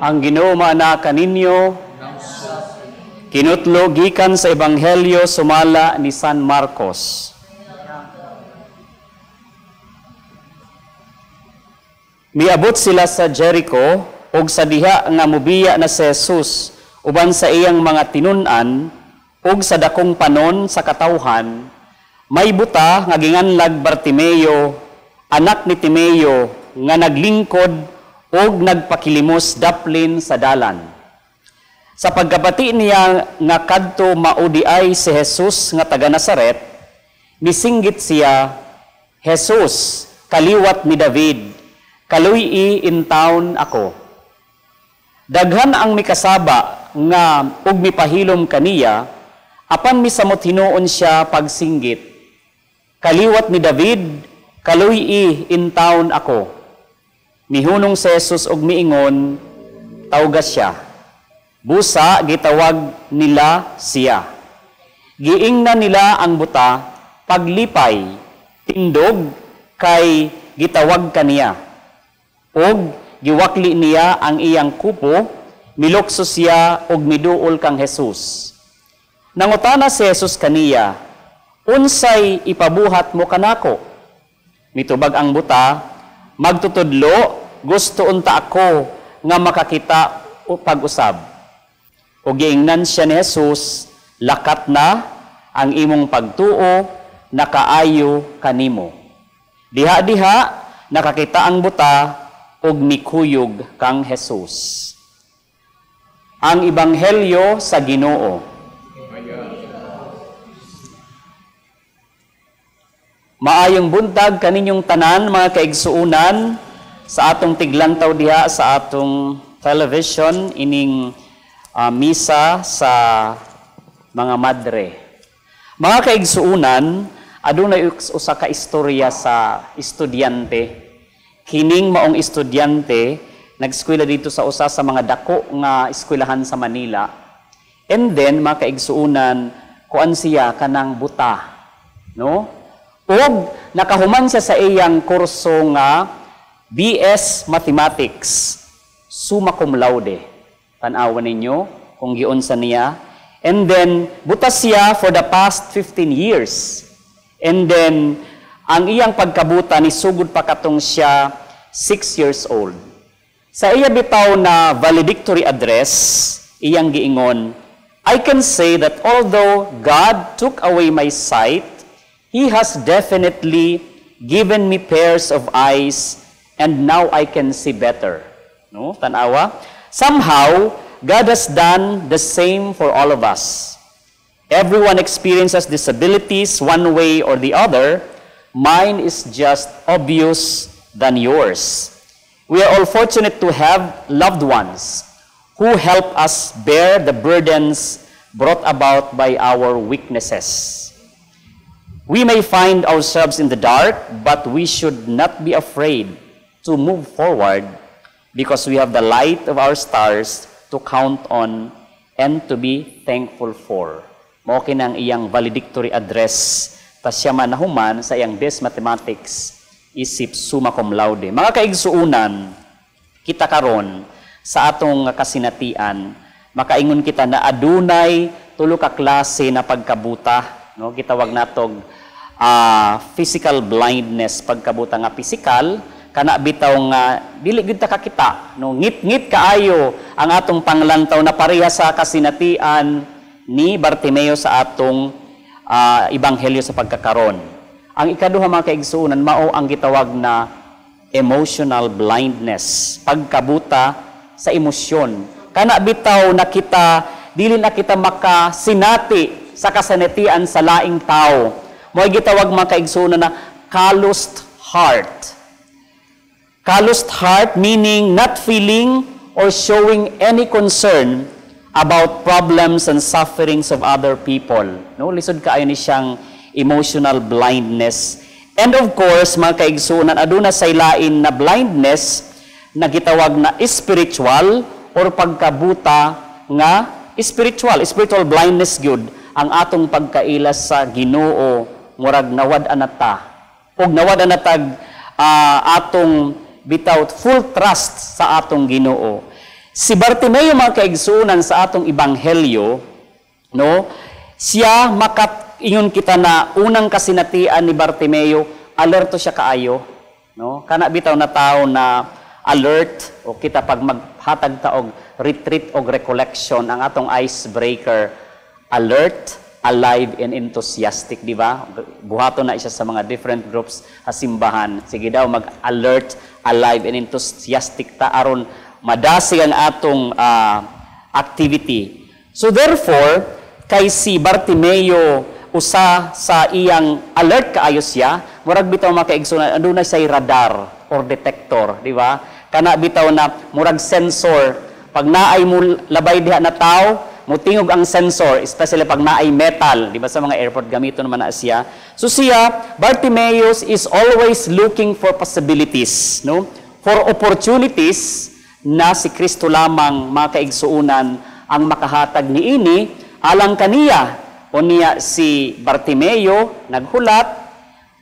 Ang Ginoo maana kaninyo. Kinutlo gikan sa Ebanghelyo sumala ni San Marcos. Miabot sila sa Jericho ug sa diha nga mubiya na si Jesus uban sa iyang mga tinun-an ug sa dakong panon sa katawhan, may buta nga ginganlag Bartimeo, anak ni Timeo, nga naglingkod ug nagpakilimos daplin sa dalan. Sa pagkabati niya nga kadto maudi ay si Jesus nga taga Nazaret, misinggit siya, "Jesus, kaliwat ni David, kaluy-i in town ako." Daghan ang mikasaba nga ug mipahilom kaniya, apan misamot hinuon siya pagsinggit, "Kaliwat ni David, kaluy-i in town ako." Mihunong si Jesus og miingon, "Tawga siya." Busa gitawag nila siya. Giingnan nila ang buta, "Paglipay, tindog, kay gitawag kaniya." Og giwakli niya ang iyang kupo, milukso siya og miduol kang Jesus. Nangutana si Jesus kaniya, "Unsay ipabuhat mo kanako?" Mitubag ang buta, "Magtutudlo, gusto unta ako nga makakita pag-usab." O giingnan siya ni Jesus, "Lakat na, ang imong pagtuo nakaayo kanimo." Diha-diha nakakita ang buta ug mikuyog kang Jesus. Ang Ebanghelyo sa Ginoo. Maayong buntag kaninyong tanan, mga kaigsuonan, sa atong tiglantaw diha sa atong television ining misa sa mga madre. Mga kaigsuonan, adunay usa ka istorya sa estudyante. Kining maong estudyante nagskwela dito sa usa sa mga dako nga eskwelahan sa Manila. And then, mga kaigsuonan, kuan siya kanang buta, no? Ug nakahuman siya sa iyang kurso nga BS Mathematics, summa cum laude. Tan-awan ninyo kung giunsa niya. And then, buta siya for the past 15 years. And then, ang iyang pagkabuta ni sugod pa katong siya 6 years old. Sa iya bitaw na valedictory address, iyang giingon, "I can say that although God took away my sight, He has definitely given me pairs of eyes and now I can see better." No? Tanawa? Somehow, God has done the same for all of us. Everyone experiences disabilities one way or the other. Mine is just obvious than yours. We are all fortunate to have loved ones who help us bear the burdens brought about by our weaknesses. We may find ourselves in the dark, but we should not be afraid to move forward because we have the light of our stars to count on and to be thankful for. Mao kinang iyang valedictory address ta siya man nahuman sa iyang BS Mathematics isip summa cum laude. Mga kaigsuonan, kita karon sa atong kasinatian, makaingon kita na adunay tulo ka klase na pagkabuta, no? Gitawag natog physical blindness, pagkabuta nga physical, kana bitaw nga dili gyud ta kakita, no? Ngit-ngit kaayo ang atong panglantaw na pareha sa kasinatian ni Bartimeo sa atong ebanghelyo sa pagkakaron. Ang ikaduha, mga kaigsuonan, mao ang gitawag na emotional blindness, pagkabuta sa emosyon. Kana bitaw na kita dili na kita makasinati sa kasanatian sa laing tao. Mo'y gitawag, mga kaigsuonan, na calloused heart. Calloused heart meaning not feeling or showing any concern about problems and sufferings of other people. No, lisod kaayo ni siyang emotional blindness. And of course, mga kaigsuonan, aduna say lain na blindness na gitawag na spiritual or pagkabuta nga spiritual. Spiritual blindness gyud ang atong pagkaila sa Ginoo, murag nawad-an na ta. Ug nawad-an na tag atong bitaw full trust sa atong Ginoo. Si Bartimeo, mga kaigsuonan, sa atong ebanghelyo, no, siya makat ingon kita na unang kasinatian ni Bartimeo, alerto siya kaayo, no? Kana bitaw na tao na alert o kita pag maghatag ta og retreat og recollection, ang atong icebreaker, alert, alive and enthusiastic, di ba? Buhaton na siya sa mga different groups sa simbahan. Sige daw, mag-alert, alive and enthusiastic ta aron madasig ang atong activity. So therefore, kay si Bartimeo, usa sa iyang alert kaayo siya, murag bitaw, mga kaigsuonan, aduna siya radar or detector, di ba? Kana bitaw na murag sensor, pag naay mo labay diha na tao, mutingog ang sensor, especially pag naay metal, di ba, sa mga airport gamiton naman na siya. So siya, Bartimaeus is always looking for possibilities, no? For opportunities na si Kristo lamang, mga kaigsuonan, ang makahatag niini alang kaniya. O niya si Bartimeo naghulat,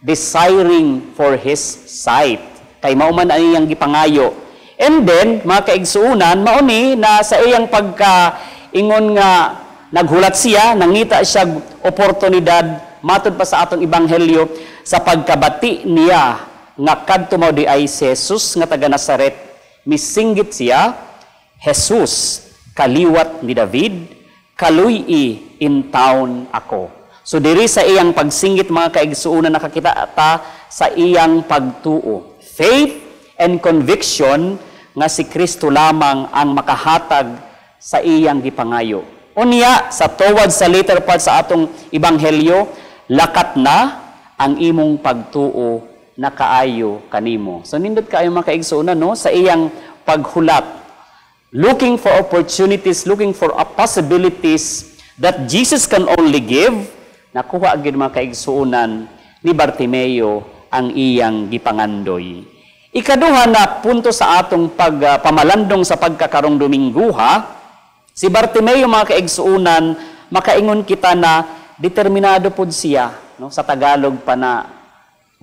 desiring for his sight. Kay mao man ang iyang gipangayo. And then, mga kaigsuonan, mao ni na sa iyang pagka ingon nga naghulat siya, nangita siya oportunidad, matud pa sa atong ebanghelyo, sa pagkabati niya nga kadto mao diay si Jesus nga taga Nazaret, misinggit siya, "Jesus, kaliwat ni David, kaluy-i in town ako." So diri sa iyang pagsinggit, mga kaigsuonan, nakakita ta sa iyang pagtuo. Faith and conviction nga si Kristo lamang ang makahatag sa iyang gipangayo. Unya, sa towards sa later part sa atong ebanghelyo, "Lakat na, ang imong pagtuo nakaayo kanimo." So nindot kaayo, mga kaigsuonan, no, sa iyang paghulat. Looking for opportunities, looking for possibilities that Jesus can only give, nakuha gyud, mga kaigsuonan, ni Bartimeo ang iyang gipangandoy. Ikaduha na punto sa atong pagpamalandong sa pagkakarong Domingguha, si Bartimeo, mga kaigsuonan, makaingon kita na determinado pod siya, no? Sa Tagalog pa na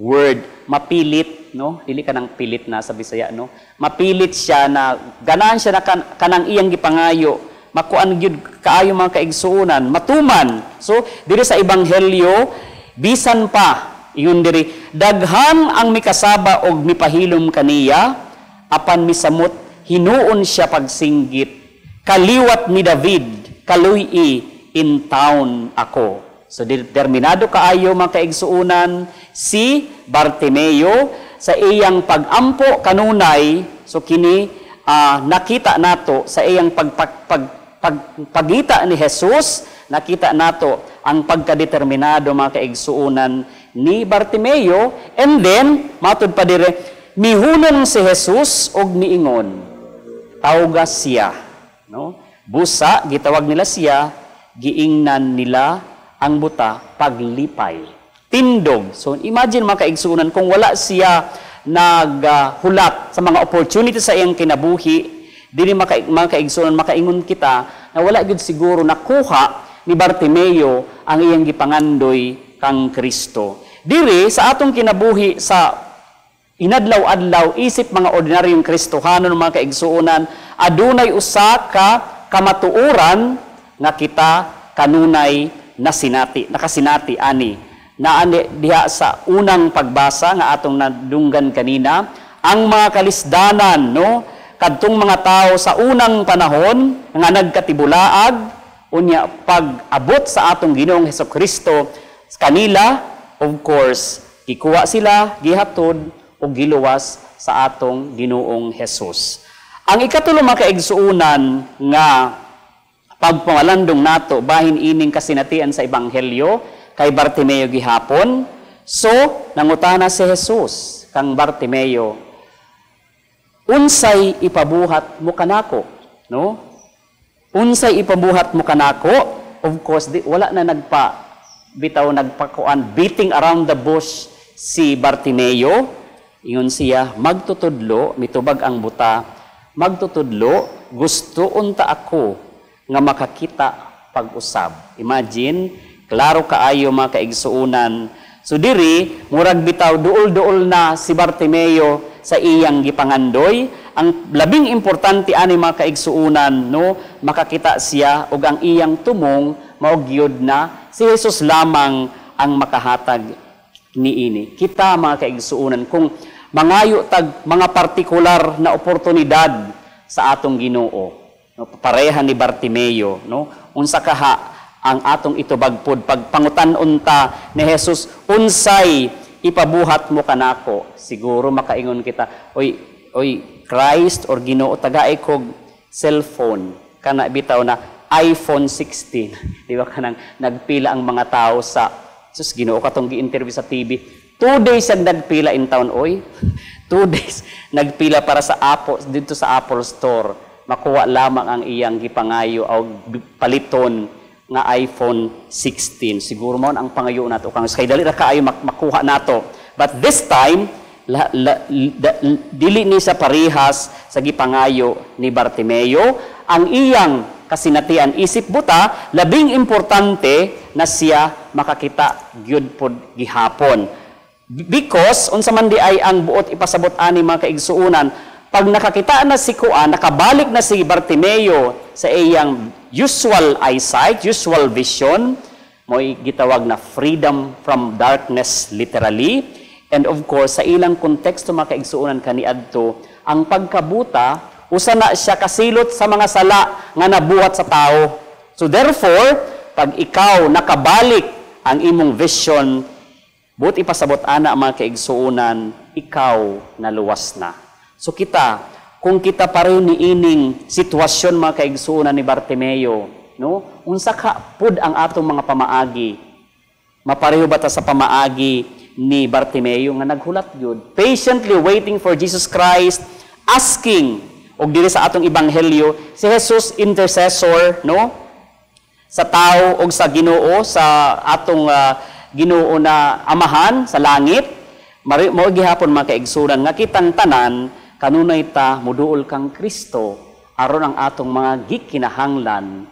word, mapilit, no? Dili ka nang pilit na sa Bisaya, no? Mapilit siya na ganahan siya na kanang iyang gipangayo, makuan gyud kaayo, mga kaigsuonan, matuman. So diri sa ebanghelyo, bisan pa ingon diri, daghan ang mikasaba og mipahilom kaniya, apan misamot hinuon siya pagsinggit, "Kaliwat ni David, kaluy-i in town ako." So determinado kaayo, mga kaigsuonan, si Bartimeo sa iyang pagampo kanunay. So kini nakita nato sa iyang pagita ni Jesus, nakita nato ang pagkadeterminado, mga kaigsuonan, ni Bartimeo. And then matud pa dire, mihunong si Jesus og miingon, "Tawga siya," no? Busa gitawag nila siya, giingnan nila ang buta paglipay, tindog. So imagine, mga kaigsuonan, kung wala siya naghulat sa mga opportunity sa iyang kinabuhi dili, mga kaigsuonan, makaingon kita na wala gyud siguro nakuha ni Bartimeo ang iyang gipangandoy kang Kristo. Diri sa atong kinabuhi sa inadlaw-adlaw isip mga ordinaryong Kristohanon, mga kaigsuonan, adunay usa ka kamatuoran nga kita kanunay nasinati, nakasinati ani. Naani diha sa unang pagbasa nga atong nadunggan kanina, ang mga kalisdanan, no, kadtong mga tao sa unang panahon nga nagkatibulaag, unya pag-abot sa atong Ginoong Hesukristo kanila, of course, gikuha sila, gihatod o giluwas sa atong Ginoong Hesus. Ang ikatulo, mga kaigsuonan, nga pagpamalandong nato bahin ining kasinatian sa ebanghelyo kay Bartimeo gihapon. So nangutana si Jesus kang Bartimeo, "Unsay ipabuhat mo kanako?" No? "Unsay ipabuhat mo kanako?" Of course, di, wala na nagpa bitaw nagpakuan, beating around the bush si Bartimeo. Ingon siya, "Magtutudlo," mitubag ang buta, "Magtutudlo, gusto unta ako nga makakita pag-usab." Imagine, klaro kaayo, mga kaigsuonan. So diri, murag bitaw duol-duol na si Bartimeo sa iyang gipangandoy. Ang labing importante ani, mga kaigsuunan, no, makakita siya ug ang iyang tumong mao gyud na si Jesus lamang ang makahatag niini. Kita, mga kaigsuunan, kung mangayo tag mga partikular na oportunidad sa atong Ginoo, no, pareha ni Bartimeo, no, unsa kaha ang atong itubag pod pag pangutan-on ta ni Jesus, "Unsay ipabuhat mo kanako?" Siguro makaingon kita, "Oy, oy Christ or Ginoo, tagai kog cellphone," kana bitaw na iPhone 16, di ba? Kanang nagpila ang mga tao sa, sus, Ginoo, katong gi-interview sa TV, 2 days ang nagpila in town, oy. 2 days nagpila para sa Apple, dito sa Apple Store, makuha lamang ang iyang gipangayo o paliton nga iPhone 16. Siguro mo ang pangayo nato kang kay dali ra kaayo makuha nato. But this time la, la, da, dili ni sa parehas sa gipangayo ni Bartimeo. Ang iyang kasinatian isip buta, labing importante na siya makakita gyud pod gihapon. Because unsa man di ay ang buot ipasabot ani, mga kaigsuonan, pag nakakita na si kuan, nakabalik na si Bartimeo sa iyang usual eyesight, usual vision, mo'y gitawag na freedom from darkness, literally. And of course, sa ilang konteksto, mga kaigsuonan, kaniadto, ang pagkabuta usa na siya kasilot sa mga sala nga nabuhat sa tao. So therefore, pag ikaw nakabalik ang imong vision, buot ipasabot ana, mga kaigsuonan, ikaw naluwas na. So kita, kung kita pareho ni ining sitwasyon, mga kaigsuonan, ni Bartimeo, no? Unsa ka pud ang atong mga pamaagi? Mapareho ba ta sa pamaagi ni Bartimeo nga naghulat gyud, patiently waiting for Jesus Christ, asking? Og diri sa atong ebanghelyo, si Jesus intercessor, no, sa tao og sa Ginoo, sa atong Ginoo na Amahan sa langit. Mao gihapon, mga kaigsuonan, nga kitang tanan kanunay ta muduol kang Kristo aron ang atong mga gikinahanglan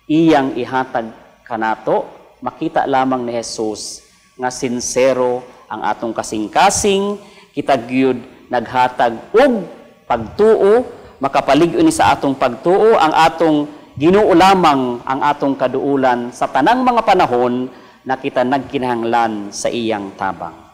iyang ihatag kanato. Makita lamang ni Jesus nga sinsero ang atong kasing-kasing, kita gyud naghatag og pagtuo, makapalig-on ni sa atong pagtuo. Ang atong Ginoo lamang ang atong kaduulan sa tanang mga panahon na kita nagkinahanglan sa iyang tabang.